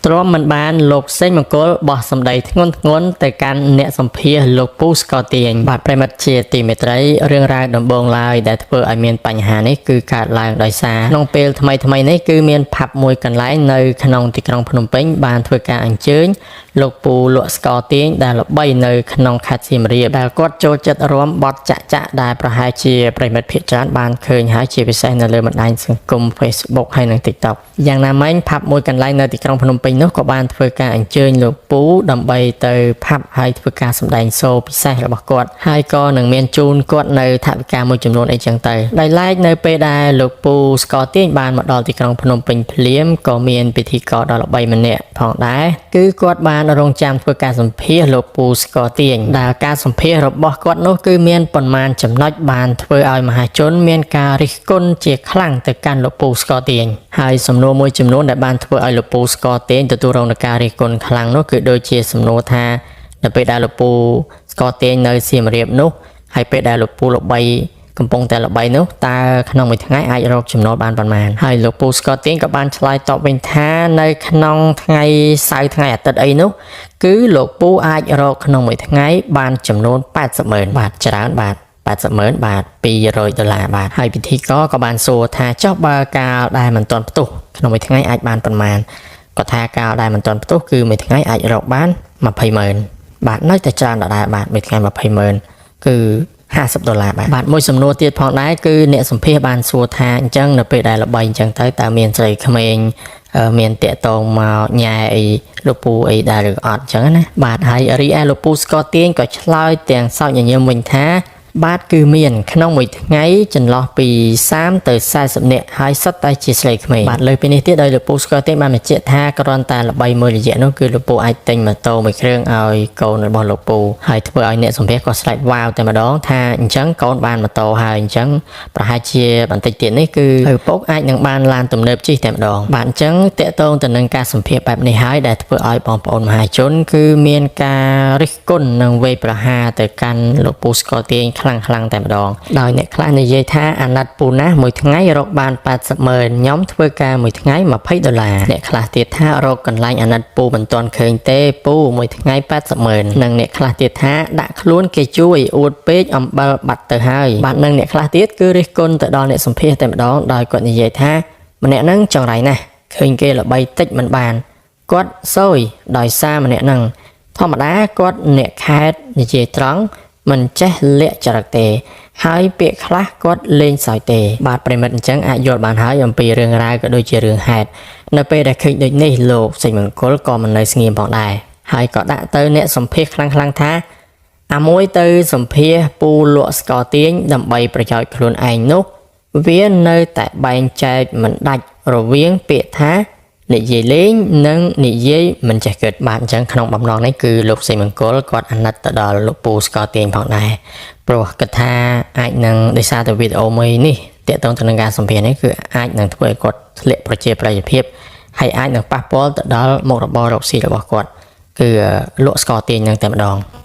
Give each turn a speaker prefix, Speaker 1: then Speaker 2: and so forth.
Speaker 1: ទ្រាំមិនបានលោកសេងមង្គលបោះសម្ដីធ្ងន់ធ្ងរទៅកាន់អ្នកសម្ភាសលោកពូស្កទៀងបាទប្រិមិត្តជាទីមេត្រីរឿងរ៉ាវដំបូងឡើយដែលធ្វើឲ្យមានបញ្ហានេះគឺកើតឡើងដោយសារក្នុងពេលថ្មីថ្មីនេះគឺមានផាប់មួយកន្លែងនៅក្នុងទីក្រុងភ្នំពេញបានធ្វើការអញ្ជើញលោកពូលក់ស្ករទៀងដែលល្បីនៅក្នុងខេត្តសៀមរាបដែលគាត់ចូលចិត្តរាំបទចាក់ចាក់ដែលប្រហែលជាប្រិមិត្តភាគច្រើនបានឃើញហើយជាពិសេសនៅលើបណ្ដាញសង្គម Facebook ហើយនិង TikTok យ៉ាងណាមិញផាប់មួយកន្លែងនៅទីក្រុងភ្នំពេញនោះក៏បានធ្វើការអញ្ជើញលោកពូដើម្បីទៅផាប់ហើយធ្វើការសម្ដែងសូពិសេសរបស់គាត់ហើយក៏នឹងមានជូនគាត់នៅថវិកាមួយចំនួនអីចឹងទៅដោយឡែកនៅពេលដែលលោកពូស្កទៀងបានមកដល់ទីក្រុងភ្នំពេញភ្លាមក៏មានពិធីករដ៏ល្បីម្នាក់ផងដែរគឺគាត់បានរងចាំធ្វើការសម្ភាសលោកពូស្កទៀងដែលការសម្ភាសរបស់គាត់នោះគឺមានប៉ុន្មានចំណុចបានធ្វើឲ្យមហាជនមានការរិះគន់ជាខ្លាំងទៅកាន់លោកពូស្កទៀងហើយសំណួរមួយចំនួនដែលបានធ្វើឲ្យលោកពូស្កទៀងទទួលរងនឹងការរិះគន់ខ្លាំងនោះគឺដូចជាសំណួរថានៅពេលដែលលោកពូស្កទៀងនៅសៀមរាបនោះហើយពេលដែលលោកពូល្បីកំពុងតែល្បីនោះតើក្នុងមួយថ្ងៃអាចរកចំណូលបានប៉ុន្មានហើយលោកពូស្កទៀងក៏បានឆ្លើយតបវិញថានៅក្នុងថ្ងៃសៅរ៍ថ្ងៃអាទិត្យអីនោះគឺលោកពូអាចរកក្នុងមួយថ្ងៃបានចំនួន80ម៉ឺនបាទច្រើនបាទ80ម៉ឺនបាទ200ដុល្លារបាទហើយពិធីករក៏បានសួរថាចុះបើកាលដែលមិនទាន់ផ្ទុះក្នុងមួយថ្ងៃអាចបានប៉ុន្មានគាត់ថាកាលដែលមិនទាន់ផ្ទុះគឺមួយថ្ងៃអាចរកបាន20ម៉ឺនបាទនៅតែច្រើនដដែលបាទមួយថ្ងៃ20ម៉ឺនគឺ50ដុល្លារបាទបាទមួយសំណួរទៀតផងដែរគឺអ្នកសម្ភាសបានសួរថាអញ្ចឹងនៅពេលដែលល្បីអញ្ចឹងទៅតើមានស្រីក្មេងមានតាក់តងមកញ៉ែអីលោកពូអីដែរឬអត់អញ្ចឹងណាបាទហើយរីឯលោកពូស្កទៀងក៏ឆ្លើយទាំងសោកញញឹមវិញថា បាទគឺមានក្នុងមួយថ្ងៃចន្លោះពី30ទៅ40នាក់ហើយសុទ្ធតែជាស្រីក្មេងបាទលើសពីនេះទៀតដោយលោកពូស្គាល់ទេបានបញ្ជាក់ថាគ្រាន់តែល្បីមួយរយៈនោះគឺលោកពូអាចទិញម៉ូតូមួយគ្រឿងឲ្យកូនរបស់លោកពូហើយធ្វើឲ្យអ្នកសម្ភាសក៏ស្រែកវ៉ាវតែម្ដងថាអញ្ចឹងកូនបានម៉ូតូហើយអញ្ចឹងប្រហែលជាបន្តិចទៀតនេះគឺឪពុកអាចនឹងបានឡានទំនើបជិះតែម្ដងបាទអញ្ចឹងតកតងទៅនឹងការសម្ភាសបែបនេះហើយដែលធ្វើឲ្យបងប្អូនមហាជនគឺមានការរិះគន់និងវេយប្រហារទៅកាន់លោកពូស្កល់ទៀងខ្លាំងខ្លាំងៗតែម្ដងដោយអ្នកខ្លះនិយាយថាអាណិតពូណាស់មួយថ្ងៃរកបាន80ម៉ឺនខ្ញុំធ្វើការមួយថ្ងៃ20ដុល្លារអ្នកខ្លះទៀតថារកកន្លែងអាណិតពូមិនទាន់ឃើញទេពូមួយថ្ងៃ80ម៉ឺននិងអ្នកខ្លះទៀតថាដាក់ខ្លួនគេជួយអួតពេកអំបិលបាត់ទៅហើយបាទនិងអ្នកខ្លះទៀតគឺរិះគន់ទៅដល់អ្នកសម្ភាសតែម្ដងដោយគាត់និយាយថាម្នាក់ហ្នឹងចង្រៃណាស់ឃើញគេល្បីតិចមិនបាន គាត់សយដោយសារម្នាក់ហ្នឹងធម្មតាគាត់អ្នកខេតនិយាយត្រង់មិនចេះលាក់ចរិតទេ ហើយពាក្យខ្លះគាត់លេងសើចទេ បាទប្រិមិត្តអញ្ចឹងអាចយល់បានហើយអំពីរឿងរ៉ាវក៏ដូចជារឿងហេតុនៅពេលដែលឃើញដូចនេះលោកសេចមង្គលក៏មិននៅស្ងៀមផងដែរហើយក៏ដាក់ទៅអ្នកសម្ភាសខ្លាំងៗថា អាមួយទៅសម្ភាសពូលក់ស្ករទៀងដើម្បីប្រយោជន៍ខ្លួនឯងនោះវានៅតែបែងចែកមិនដាច់រវាងពាក្យថានិយាយលេងនិងនិយាយមិនចេះគិតបាទអញ្ចឹងក្នុងបំណងនេះគឺលោកសេមង្គលគាត់អាណិតទៅដល់លោកពូស្ករទៀងផងដែរព្រោះគិតថាអាចនឹងដោយសារតែវីដេអូមួយនេះទាក់ទងទៅនឹងការសម្ភាសនេះគឺអាចនឹងធ្វើឲ្យគាត់ធ្លាក់ប្រជាប្រិយភាពហើយអាចនឹងប៉ះពាល់ទៅដល់មុខរបររកស៊ីរបស់គាត់គឺលក់ស្ករទៀងនឹងតែម្ដង។